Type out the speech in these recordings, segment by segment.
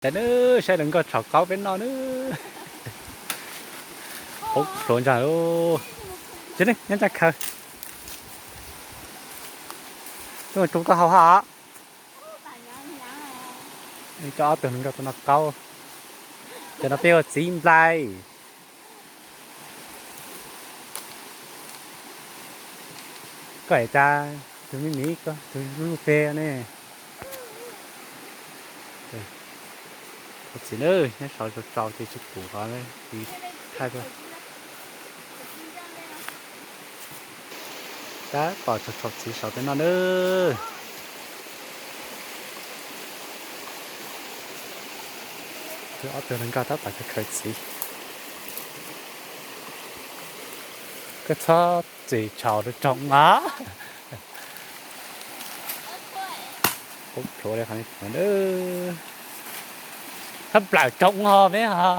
Ntawd na, saib hluas nkauj tshom qaub peb noj na. Poob pluav ntag lauj. Ces ne, nyob ntsa khaws. Tuaj tsuv koj hau hab. Coj ob tug hluas nkauj tuaj noj qaub. Cov no peb hu txiv nplai. Koj es cas tus me miv ko tus lub peg ne? Txiv na, nyob saud tsaus tsaus ces tsis pum qhov thaij tuaj. Tab tom tshom tshom txiv saud peb noj na. Ob tug hluas nkauj tab tom khaws txiv. Koj txhob txwm tshom rau tsoom os. Poob pluav li qhov no. Txhob nplawm tsoom ho peb ho.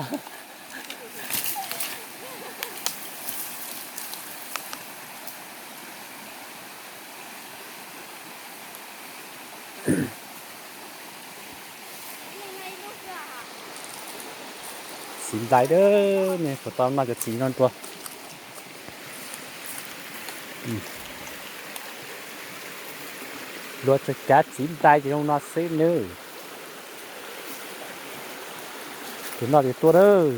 Txiv nplai dab, nej puas tau noj cov txiv no dua? Luag tsuas cav txiv nplai ces zoo no xwb nawb. Tus noj tus tuaj nawb.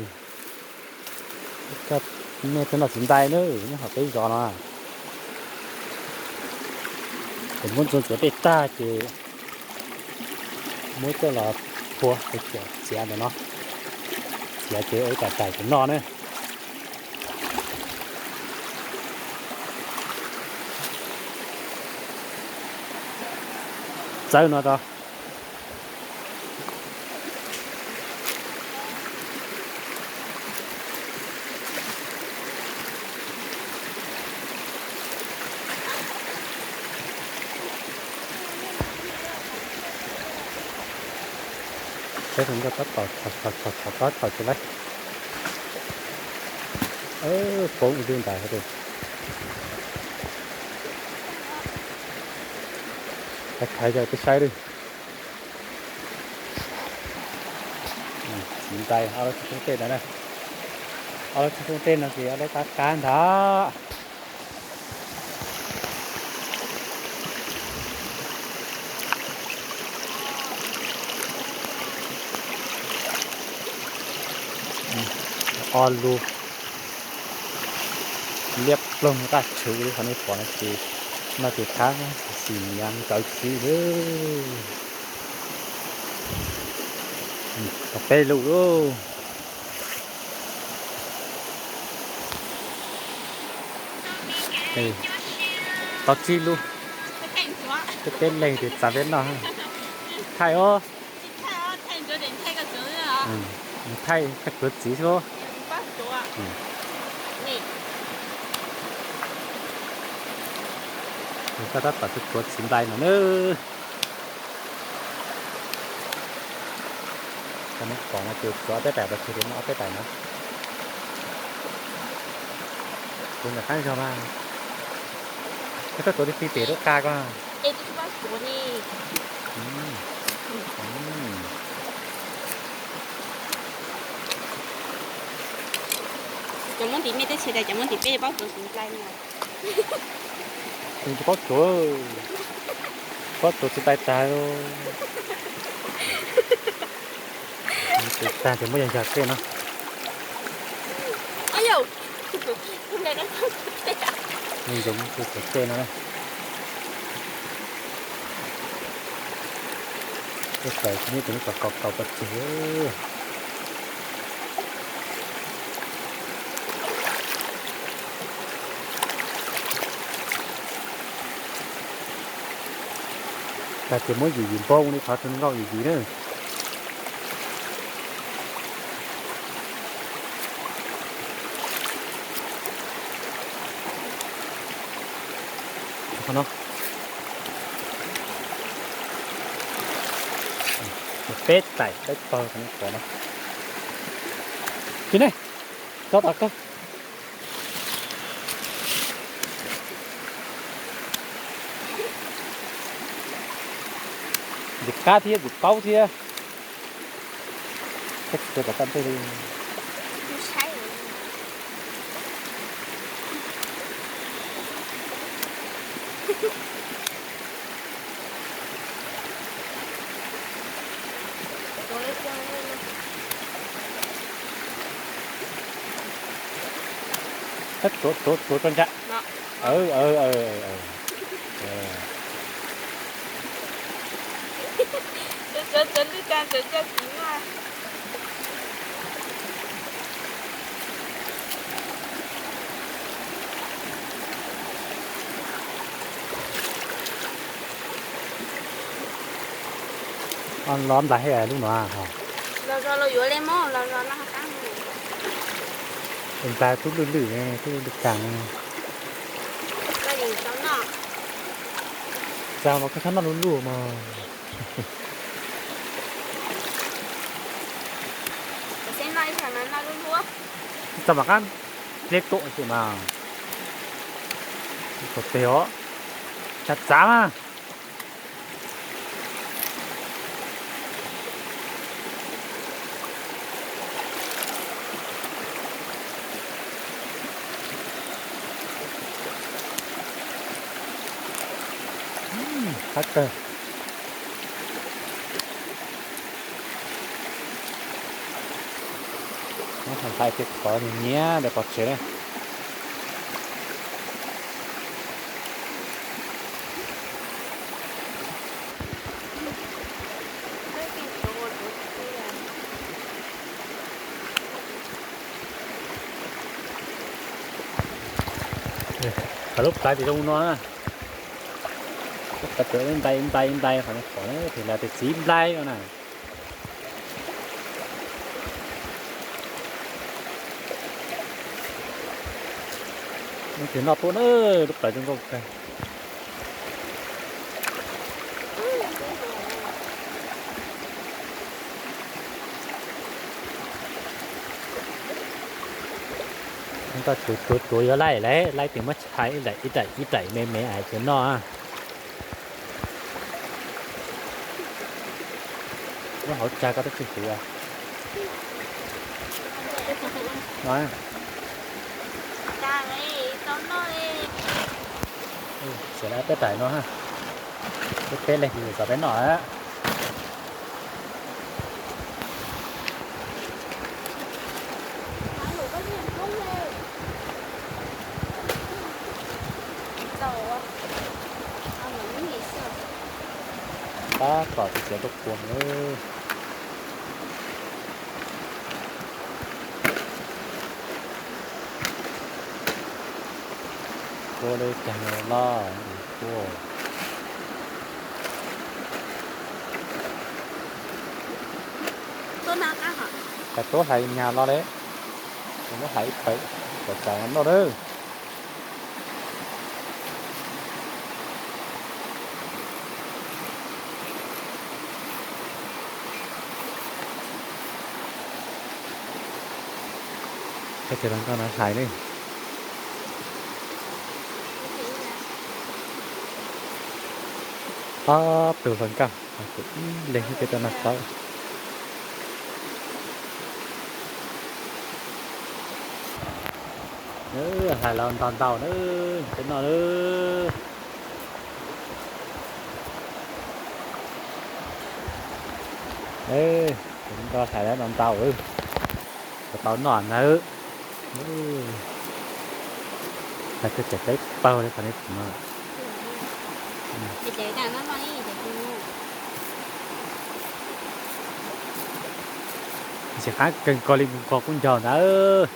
Nej tuaj noj txiv nplai nawb, nyob hauv peb zos no. Ces muab ntxuav ntxuav tej tag ces muab coj los phua txiav ntawm no. Txiav ces ua ib daim daim ces noj na. Txawb no rau. Saib tus nkauj tab tom tshom tshom tshom tshom tshom tshom tsis laib. Poob ib lub ntawd. Khaws yog peb saib lawm. Txiv nplai ob lub txhoob tej no na. Ob lub txhoob tej no ces ob lub qab qab ntag. Ob lub liab ploog qaj tshwv li qhov nej pom no ces noj ces qab xis niam nkawd txiv lawm. Peb lub lauj. Tau tsib lub. Peb peb leeg ces txav peb noj. Thaij os. Thaij koj tsuav txiv xwb. Koj tab tom tsuav txiv nplai no nawb. Koj muab pom no ces tsuav ob peb daim, tsuav ob peb daim no. Tsuav ntawm qab zog mas. Koj tsuav tib pem lub qa ko. Cov muab ntiv mej teb chaws tias cov muab ntiv peb paub tsuav txiv nplai no. Tsis paub tsuav, paub tsuav txiv nplai tag. Txiv tag ces muab yog yog tej no. Ntxoov tus txiv tej no. Tej tawm tsis nyob ces nws kaus kaus kaus pov tseg. Tag ces muab yim yim npoo li qhov tus nkauj yim yim na. Peb taim peb pawg no. Tsis ne, rov tom kawg. Ntxim qab thiab ntxim paub thiab. Tuav tom toj ntej li. Tuav, tuav, tuav rau ntsaj. Los nplaig lub no. Nplaig tub lwj lwj, tub lwj kag. Txaus los koj txhob noj luj luj mog. Txaus mam qab dleb tuaj xwb mas. Txaus tes os. Txav txav mas. Qab kawg. Hlais tej qhov nyiam nyiam ntawm pov tseg na. Qhov lub plawv ces zoo no na. Lub plawv ntais ntais ntais qhov no, qhov no tes lav tes txiv nplai no na. Tus noj tuaj na, lub plawv zoo nkauj kawg. Tau tuav tuav tuav yuav laij lawm, laij tes muab tshais ib daim ib daim ib daim me me hais tias noj. Nyob hauv tsag koj twb tsis huv. Txiav lawm peb daim no, peb peb leeg xav peb noj. Tab tom txiav tuaj puag lawm. Kua li cas los kua. Koj tuab hlais nyag los li, muab hlais ib tawm kom txaus noj lawm. Ces los nkauj no hlais li. Ob tug hluas nkauj, ib leeg peb tau noj plaub. Hlais los ntau ntau na, peb noj na. Nkauj hlais los ntau ntau, puas tau noj nawb. Hlais kawg ces peb paug li qhov nej pom no. Ntxim qab kawg nkaus li mus nqos kub ncaug ntawd.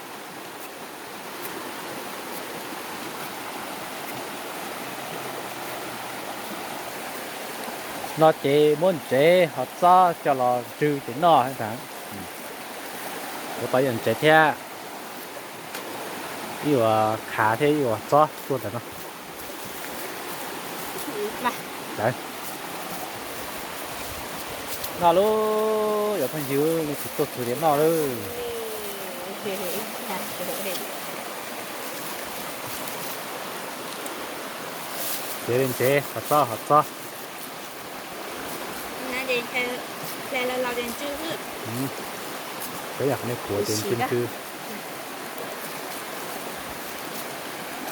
No ces muab ntsev hov txob coj los ntsw ces noj ntag. Kuv tau ib ntsev thiab, ib ua khav thiab ib ua txob tuaj ntawm no. Noj lauj, cov phooj ywg, nej tsis tuaj txhua tias noj lauj. Txiav li ntsev, hov txob, hov txob. Hlais los los ces ntsw xwb. Peb yog qhov nej puav ces ntsw ntsw.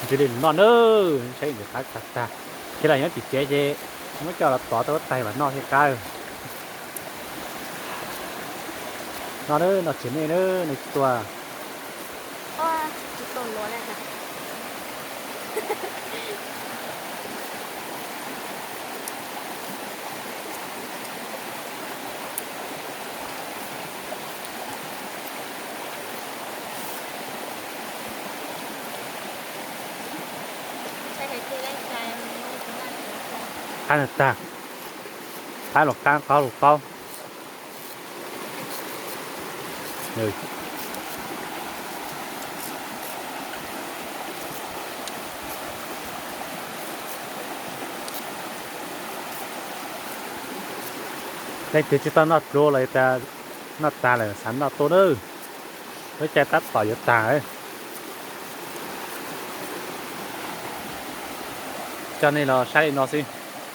Ntsw li noj nawb, saib ntxim qab tag tag. Ces los nyob tim tsev ces muab coj los tov rau lub tais mas noj thiaj qab. Noj nawb, noj tsis nej nawb, nej tuaj. Qab tag, qab los qab, qaub los qaub. Leej twg tsis tau noj pluav los tas, noj tag lawm xav noj tuaj nawb. Lub caij tab tom yuav tag. Coj nej los saib li no xwb,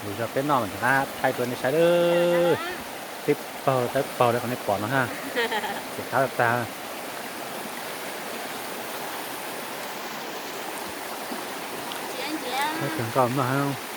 lwm zaus peb noj mas rov qab thaij rau nej saib lawm. Twb paug tawb paug li qhov nej pom no ha. Ces qab tag. Kawg nkaus mog.